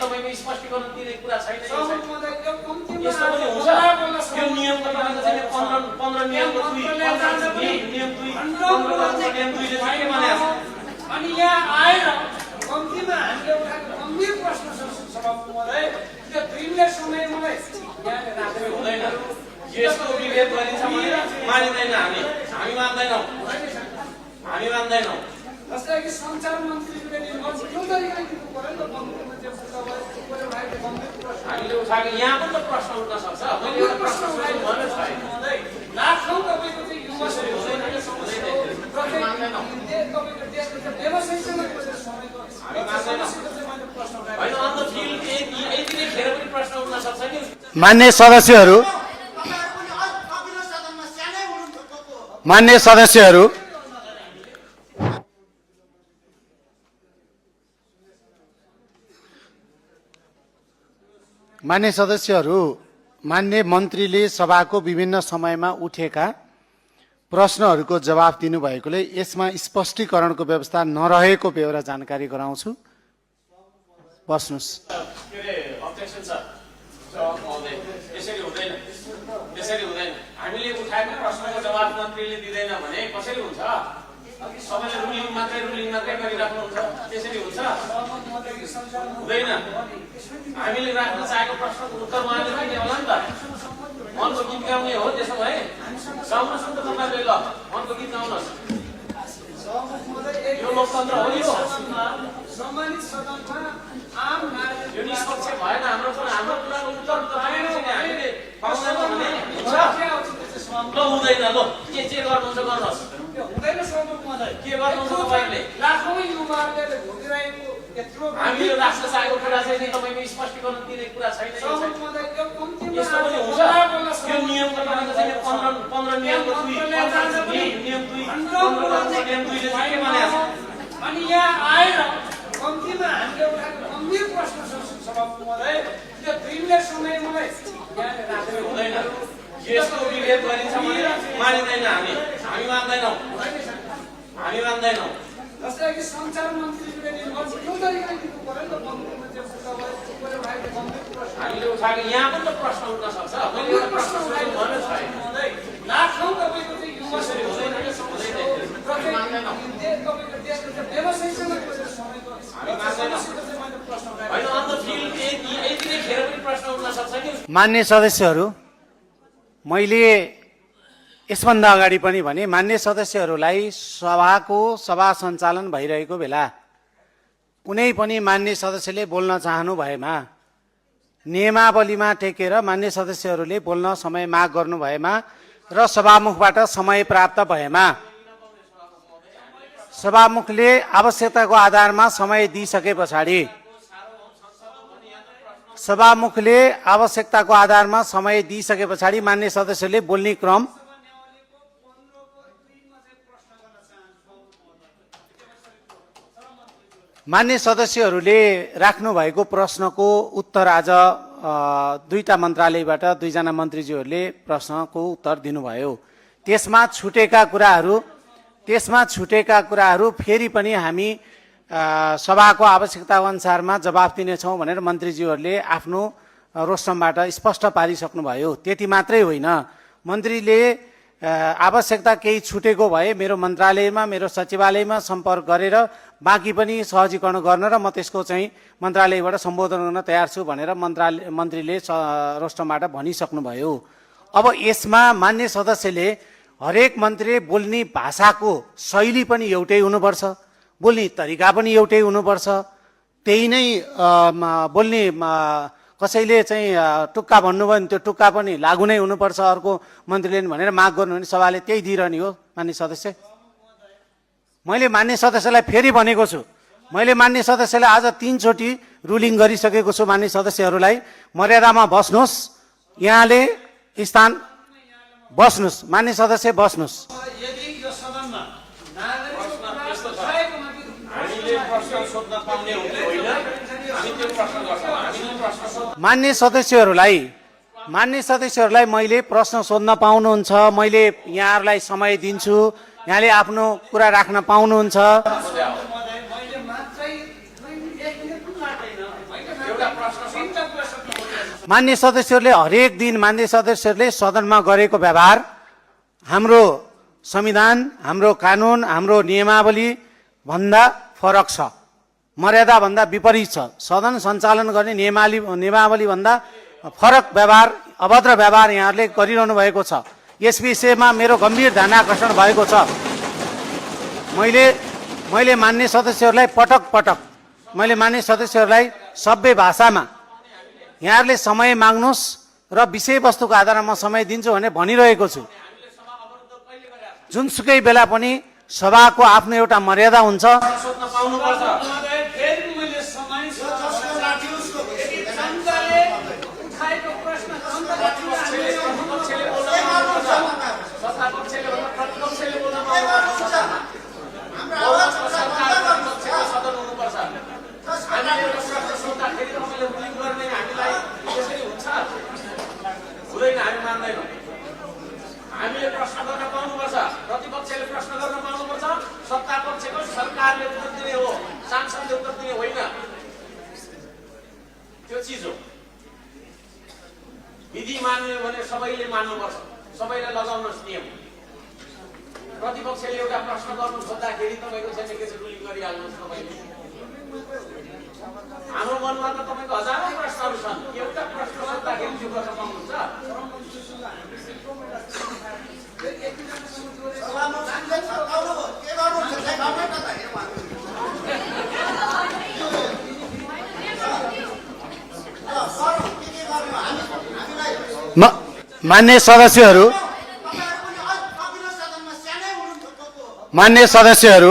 तपाईको स्पष्टीकरण दिने कुरा छैन। यस्तो पनि हुन्छ यो नियमको तपाईको चाहिँ 15 नियमको 2 नियम 2 नियम 2 ले के भनेको छ। अनि यहाँ आएर कम्तीमा हामीले उठाएको गम्भीर प्रश्न छ सभामुख महोदय, त्यो 2 मिनेट समय मलाई यहाँ राख्नु हुँदैन। यस्तो विभेद गरिन्छ भने मानिदैन। हामी मान्दैनौँ। हामी मान्दैनौँ। जस्तै कि सञ्चार मन्त्रीले निर्भर यो तरिकाले दिनु पर्यो नि त। मन्त्रीले उठाएको गम्भीर प्रश्न हामीले उठाएको यहाँ पनि त प्रश्न उठ्न सक्छ। मैले एउटा प्रश्न उठाएको भने छैन। लाखौँ तपाईँको चाहिँ युवा तपाईँको देशको चाहिँ व्यवसायसँग समयको होइन अन्त फिल्ड यति नै खेर पनि प्रश्न उठ्न सक्छ नि। मान्य सदस्यहरू, मान्य मन्त्रीले सभाको विभिन्न समयमा उठेका प्रश्नहरूको जवाफ दिनुभएकोले यसमा स्पष्टीकरणको व्यवस्था नरहेको बेहोरा जानकारी गराउँछु। बस्नुस्। अब्जेक्सन छ यसरी हुँदैन। हामीले उठाएको प्रश्नको जवाफ मन्त्रीले दिँदैन भने कसरी हुन्छ? सबैले रुलिङ मात्रै गरिराख्नुहुन्छ। त्यसरी हुन्छ? हुँदैन। हामीले राख्न चाहेको प्रश्नको उत्तर उहाँले दिने होला नि त। मनको गीत गाउने हो त्यसो भए गाउनुहोस् न त तपाईँले। ल मनको गीत गाउनुहोस्। यो लोकतन्त्र हो। यो सम्मानित सदनमा आम नागरिक यो निष्पक्ष भएन। हाम्रो कुराको उत्तर त हामीले पाउँदैनौँ भने हुन्छ? ल हुँदैन। ल के गर्नुहुन्छ गर्नुहोस्। हुँदैन सभामुख महोदय। के गर्नुहुन्छ तपाईँले? लाखौँ युवाहरूले भोगिरहेको यत्रो हामीले राख्न चाहेको कुरा चाहिँ तपाईँको स्पष्टीकरण दिने कुरा छैन। सभामुख महोदय यो कम्तीमा यस्तो पनि हुन्छ यो नियमको तपाईँको चाहिँ 15 नियमको 2 नियम 2 नियम 2 ले के भनेको छ। अनि यहाँ आएर कम्तीमा हामीले उठाएको गम्भीर प्रश्न छ सभामुख महोदय, त्यो 2 मिनेट समय मलाई यहाँ राख्नु हुँदैन। यस्तो विभेद गरिन्छ भने मानिदैन। हामी मान्दैनौँ। हामी मान्दैनौँ। जस्तै कि सञ्चार मन्त्रीले निर्भर यो तरिकाले दिनु पर्यो नि त। मन्त्रीले उठाएको गम्भीर प्रश्न हामीले उठाएको यहाँ पनि त प्रश्न उठ्न सक्छ। मैले एउटा प्रश्न उठाएको भने छैन। लाखौँ तपाईँको चाहिँ युवा तपाईँको देशको चाहिँ व्यवसायसँग समयको होइन अन्त फिल्ड यति नै खेर पनि प्रश्न उठ्न सक्छ नि। मान्य सदस्यहरू, मैले यसभन्दा अगाडि पनि भने मान्य सदस्यहरूलाई सभा सञ्चालन भइरहेको बेला कुनै पनि मान्य सदस्यले बोल्न चाहनु भएमा नियमावलीमा टेकेर मान्य सदस्यहरूले बोल्न समय माग गर्नु भएमा र सभामुखबाट समय प्राप्त भएमा सभामुखले आवश्यकताको आधारमा समय दिइसके पछाडि मान्य सदस्यले बोल्ने क्रम मान्य सदस्यहरूले राख्नु भएको प्रश्नको उत्तर आज दुईटा मन्त्रालयबाट दुईजना मन्त्रीज्यूहरूले प्रश्नको उत्तर दिनुभयो। त्यसमा छुटेका कुराहरू फेरि पनि हामी सभाको आवश्यकता अनुसारमा जवाफ दिनेछौँ भनेर मन्त्रीज्यूहरूले आफ्नो रोस्टमबाट स्पष्ट पारिसक्नुभयो। त्यति मात्रै होइन, मन्त्रीले आवश्यकता केही छुटेको भए मेरो मन्त्रालयमा मेरो सचिवालयमा सम्पर्क गरेर बाँकी पनि सहजीकरण गर्न र म त्यसको चाहिँ मन्त्रालयबाट सम्बोधन गर्न तयार छु भनेर मन्त्रीले रोस्टमबाट भनिसक्नुभयो। अब यसमा मान्य सदस्यले हरेक मन्त्रीले बोल्ने भाषाको शैली पनि एउटै हुनुपर्छ, बोल्ने तरिका पनि एउटै हुनुपर्छ। त्यही नै बोल्ने कसैले चाहिँ टुक्का भन्नुभयो भने त्यो टुक्का पनि लागू नै हुनुपर्छ अर्को मन्त्रीले भनेर माग गर्नु भने सभाले त्यही दिइरहने हो। मान्य सदस्य, मैले मान्य सदस्यलाई फेरि भनेको छु, मैले मान्य सदस्यलाई आज 3 चोटि रुलिङ गरिसकेको छु। मान्य सदस्यहरूलाई मर्यादामा बस्नुहोस्, यहाँले स्थान बस्नुहोस्। मान्य सदस्य बस्नुहोस्। यदि यो सदनमा मान्य सदस्यहरूलाई मैले प्रश्न सोध्न पाउनुहुन्छ, मैले यहाँहरूलाई समय दिन्छु, यहाँले आफ्नो कुरा राख्न पाउनुहुन्छ। एउटा प्रश्न तिनवटा प्रश्न सोध्नु। मान्य सदस्यहरूले हरेक दिन मान्य सदस्यहरूले सदनमा गरेको व्यवहार हाम्रो संविधान, हाम्रो कानुन, हाम्रो नियमावली भन्दा फरक छ, मर्यादा भन्दा विपरीत छ। सदन सञ्चालन गर्ने नियमावली भन्दा फरक व्यवहार, अभद्र व्यवहार यहाँहरूले गरिरहनु भएको छ। यस विषयमा मेरो गम्भीर ध्यान आकर्षण भएको छ। मैले मान्य सदस्यहरूलाई मैले मान्य सदस्यहरूलाई सभ्य भाषामा यहाँहरूले समय माग्नुहोस् र विषयवस्तुको आधारमा म समय दिन्छु भने भनिरहेको छु। जुनसुकै बेला पनि सभाको आफ्नो एउटा मर्यादा हुन्छ। सोध्न पाउनुपर्छ। महोदय, फेरि मैले समय जनताले उठाएको प्रश्न प्रतिपक्षले बोल्न पाउनुपर्छ। सत्तापक्षले भन्दा प्रतिपक्षले बोल्न पाउनुपर्छ। सदन हुनुपर्छ। हामीले एउटा प्रश्न सोद्धाखेरि तपाईँले रुलिङ गर्ने हामीलाई यसरी हुन्छ हुँदैन, हामी मान्दैनौँ। हामीले प्रश्न गर्न पाउनुपर्छ, प्रतिपक्षले प्रश्न गर्न पाउनुपर्छ, सत्तापक्षको सरकारले उत्तर दिने हो, सांसदले उत्तर दिने होइन। त्यो चिज हो। विधि मान्ने भने सबैले मान्नुपर्छ, सबैलाई लगाउनुहोस् नियम। प्रतिपक्षले एउटा प्रश्न गर्नु खोज्दाखेरि तपाईँको चाहिँ के रुलिङ गरिहाल्नुहोस् तपाईँले। हाम्रो मनमा त तपाईँको हजारौँ प्रश्नहरू छन्, एउटा प्रश्न सोद्धाखेरि त्यो गर्न पाउनुहुन्छ। मान्य सदस्यहरू